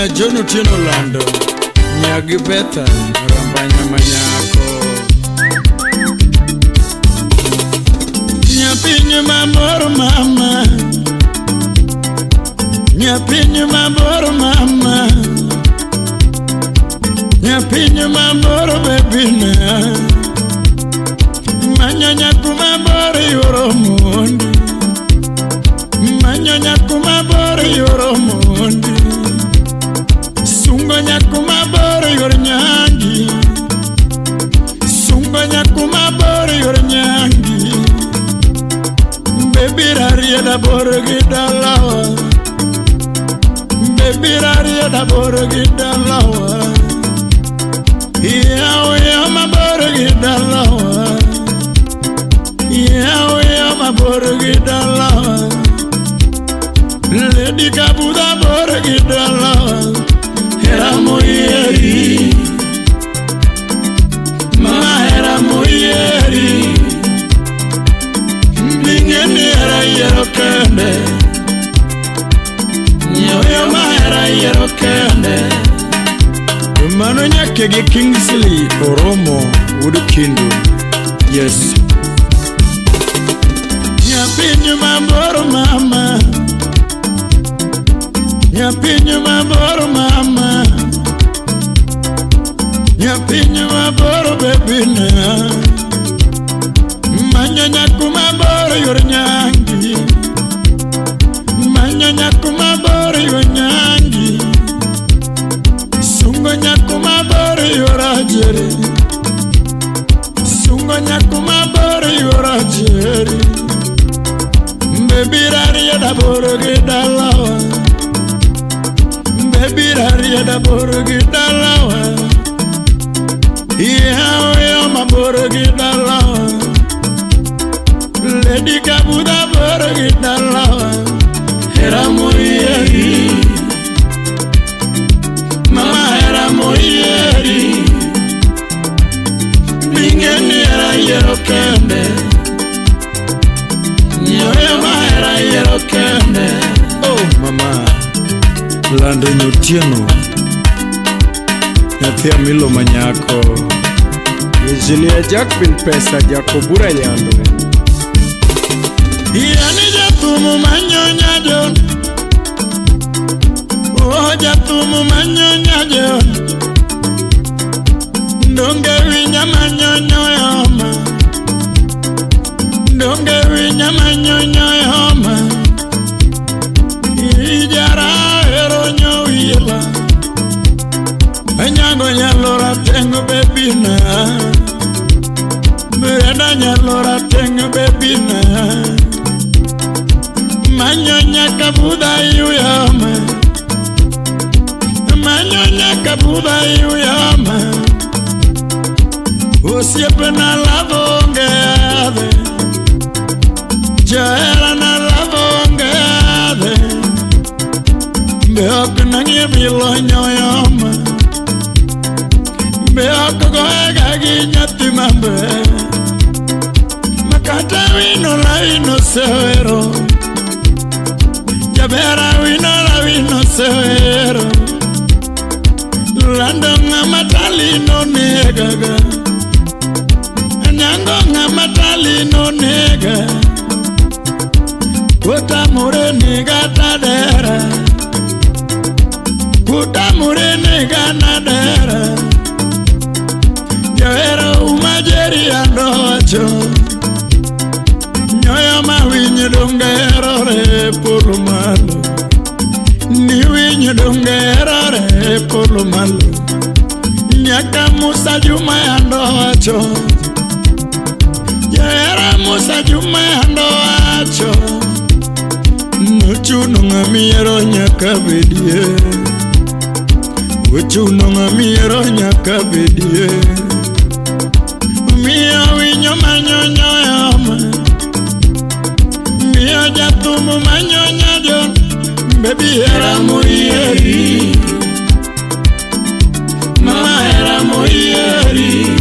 Nya John Otieno Lando, Nyagi Betha, Rambanya Manyako. Nyapiny mabor mama, nyapiny mabor mama, nyapiny mabor bebina, manyo nyaku mabor yoro mondi, manyo nyaku mabor yoro mondi, sungo nyaku mabor yor nyangi, sungo nyaku mabor yor nyangi. Baby rarieda bor gi dalawa, baby rarieda bor gi dalawa, yawo yawo mabor gi dalawa, yawo yawo mabor gi dalawa, Lady Kabuda bor gi dalawa, hera moyieri, mama hera moyieri. Bingeni hera yiero kende, nyoyo ma hera yiero kende. Mano nyake gi Kingsley Oromo wuod Kindu. Yes. Nyapiny mabor mama, nyapiny mabor mama, nyapiny mabor bebina, manyo nyaku mabor yor nyangi, manyo nyaku mabor yor nyangi, sungo nyaku mabor yor ajeri, sungo nyaku mabor yor ajeri. Baby rarieda bor gi dalawa, baby rarieda bor gi dalawa, yawo yawo mabor gi dalawa, Lady Kabuda bor gi dalawa, hera moyieri, mama hera moyieri, bingeni hera yiero kende, nyoyo ma hera yiero kende. Oh mama, Lando Otieno, nyathi Amilo Manyako. Engineer Jackpin Pesa Jakobura Nyando. Yani jathumu manyonya John, oh jathumu manyonya John, donge winya manyonyo yoma, donge winya manyonyo yoma, ijara ero nyowila, anyango nyalo ratengo bebina, Brenda nyalo ratengo bebina. Manyonya kabuda yuyama, manyonya kabuda yuyama, osiepena lavonge adhe, jaherana lavonge adhe, be ok nang'ie bilonyo yoma, be ok goega gi nyathi maber, makata wino lawino sewero. Jabera wino lawino sewero, Lando ng'ama tali no negaga, Anyango ng'ama tali no nega, Kutamure nega tadera, Kutamure nega nadera, Jahera umajeri ando wacho, nyoyo ma winyo donge herore polo malo, ni winyo donge herore polo malo, Nyaka Musa Juma ando wacho, jahera Musa Juma ando wacho, Nochuno ng'ama ihero nyaka bedie, ochuno ng'ama ihero nyaka bedie, Miyo winyo manyonyo yoma, miyo jathumu manyonya John, baby hera moyieri, mama hera moyieri,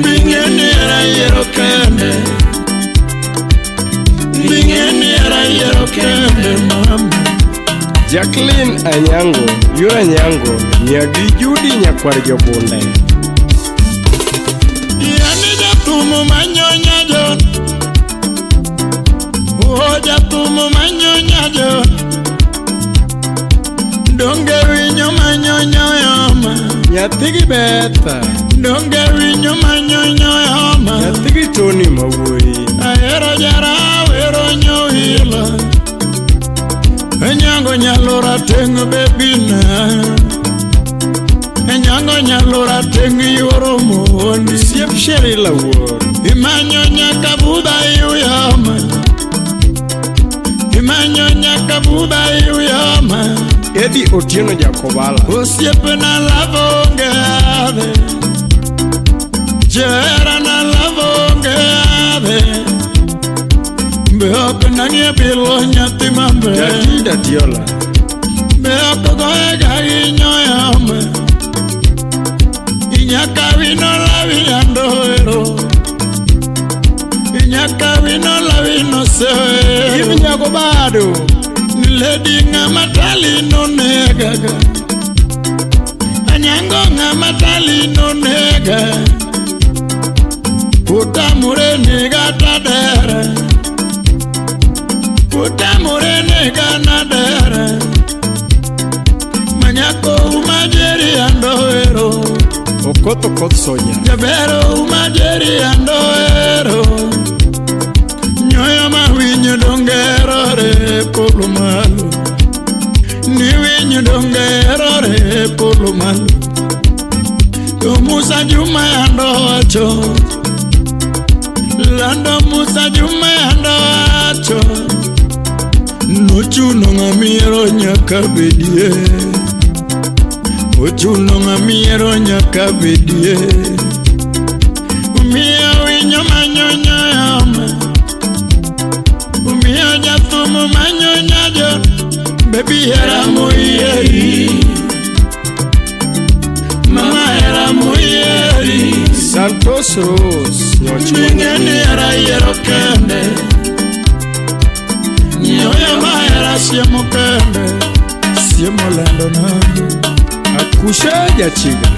bingeni hera yiero kende, bingeni hera yiero kende mama. Jacqueline Anyango, Yura Anyango, Nyagi Judi nyakwar Jobunde. Yani jathumu manyonya jo. O jathumu manyonya jo. Donge winyo manyonya yoma. Nyathigi Betha. Donge winyo manyonya yoma. Nyathigi Tony mawuoyi. Ahero jarawero nyoila. Anyango nyalo rateng' bebina. Anyango nyalo rateng' yuoro mondi. Osiep Sherila wuor. Imanyo nyaka budha yuyoma. Imanyo nyaka budha yuyoma. Eddie Otieno Jakobala. Osiepna lavo onge adhe. Jaherana lavo onge adhe. Be ok nang'ie bilo nyathi maber. Jatida Tiola. Be ok goyega gi nyoyoma. Inyaka wino lawi ando ero. Inyaka wino lawi no seero. Eve Nyagobado. Lady ng'ama tali nonegaga. Anyango ng'ama tali nonega. Utamure nega tadere. Utamure nega nadere. Manyako umajeri ando ero. Okoth Okoth Soja. Jabero umajeri ando ero. Nyoyo ma winyo dongerore polo malo. Ni winyo dongerore polo malo. To Musa Juma ando wacho. Lando Musa Juma ando wacho. Nochuno ng'amiero nyaka bedie. Ochuno ng'amiero nyaka bedie. Umiyo winyo manyonyo yoma. Umiyo jathumu manyonya jo. Baby hera moyieri. Mama hera moyieri. Santos Rose. Nyoch Ming'eni hera yiero kende. Nyoyo ma hera siemo kende. Siemo lando na. Akusha Jachiga.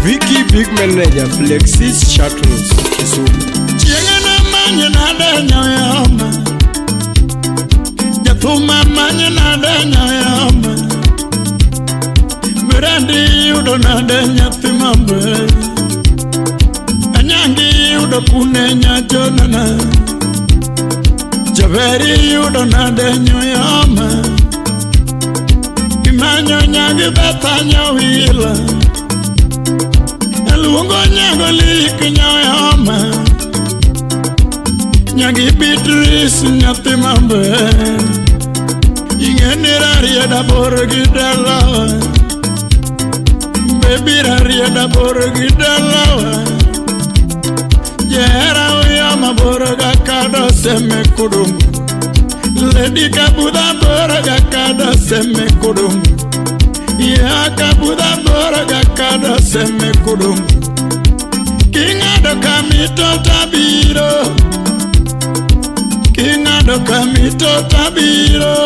Vicky Big Manager Flexis Shuttles Kisumu. Chieng'e namanye nade nyoyoma. Jathum amanye nade nyoyoma. Mirandi yudo nade nyathi maber. Anyangi yudo kune nyajonana. Jaberi yudo nade nyoyoma. Imanyo nyagi betha nyowila. Aluongo nyago lik nyoyoma. Nyagi Beatrice nyathi maber. Ing'eni rarieda bor gi dalawa. Baby rarieda bor gi dalawa. Jahera uyoma bor ga kado seme kudungu. Lady kabudha bor ga kado seme kudungu. Ya kabudha bor ga kado seme kudungu. King'ado kamito tabiro. King'ado kamito tabiro.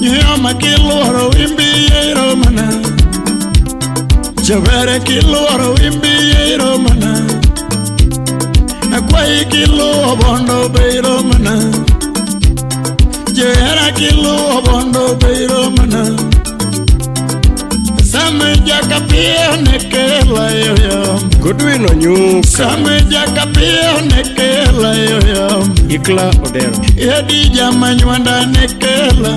Nyoma kiluoro wimbi iromana. Jabere kiluoro wimbi iromana. Akwayi kiluwo bondo be iromana. Jehera kiluwo bondo be iromana. Same jakapio nekela yoyom. Godwin Onyuka. Same jakapio nekela yoyom. Ikla Odero. Edi jamanywanda nekela.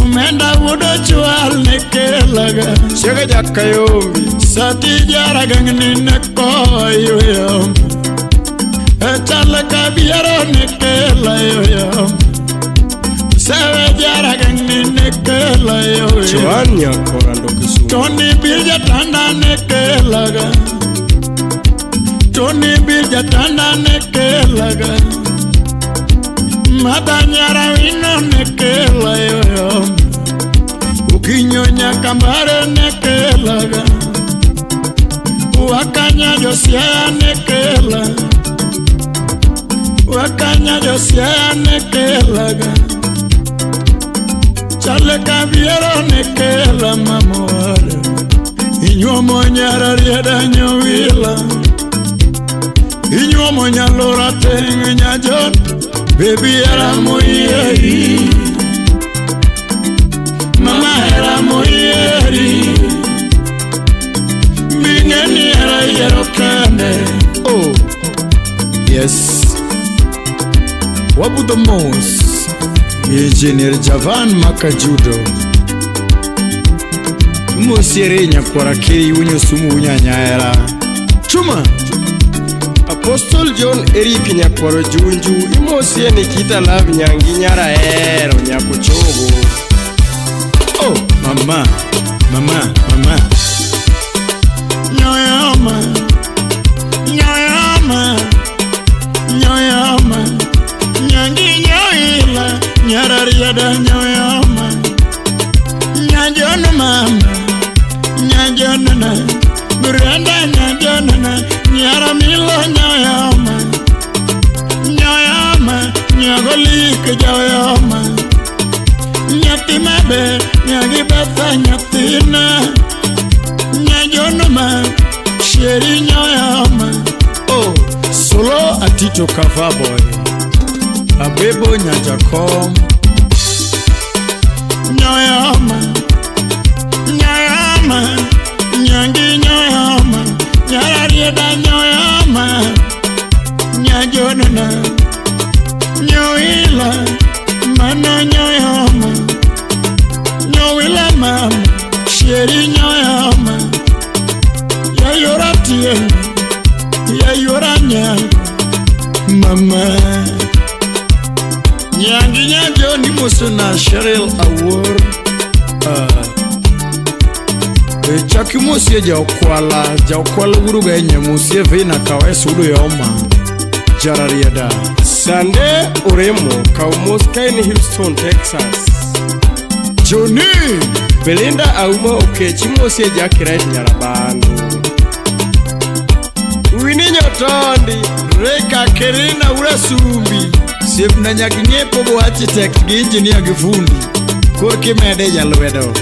Umenda wudo chwal nekelaga. Shega Jakayombi. Sati jaragangni nekoyoyom. Echal kabiero nekela yoyom. Sewe jaragangni nekela yoyom. Joan Nyakorando Kisumu. Tony Bilja tanda nekelaga. Tony Bilja tanda nekelaga. Mata nyara wino nekela yoyom. Ukinyo nyakambare nekelaga. Wakanya Josia nekela. Wakanya Josia nekelaga. Chale kabiero ne kela mamowada. Inyuomo nyara rieda nyowila. Inyuomo nyalora teng nyajon. Baby era moyieri. Mama era moyieri. Bingeni era yiero kende. Oh, yes. Wabudho mos. Engineer Javan Makajudo. Mosiere nyakwara kiri unyo sumu unyanyaera. Chuma. Apostle John Eric nyakwaro Junju imosie Nikita Love nyangi nyara ero nyakochogo. Oh, mama, mama, mama. Nyoyama, nyoyama, nyoyama. Nyangi nyoila, nyarariada nyoyama. Nyanjono mama, nyanjono na. Miranda nyanjono na, nyaramilo nyoyama. Nyoyama, nyagolik nyoyama. Nyathi maber, nyagi batha nyathina. Nyajono ma, sheri nyoyama. Oh, solo atito kavaboy. Abebo nyajakom. Nyoyama, nyoyama, nyangi nyoyama. Nyararieda nyoyama. Nyajono na, nyoila, mana nyoyama. Nyowila mama, sheri nyoyama. Yayora tieno, yayora nyango. Mama. Nyangi nyanjo ni muso na Cheryl Awuor. Chaki musie jaokwala, jaokwala guruga enye musie vina kawe sudo yoma. Jararieda. Sande Oremo kaw mos ka in Houston, Texas. Johnny. Belinda Auma Okech imosie Jackie Wright Nyarabando. Winnie Nyotondi. Reka Kerina Urasumbi. Siepna nyaka ng'iepo go architect gi engineer gi fundi. Korki mede jalwedo.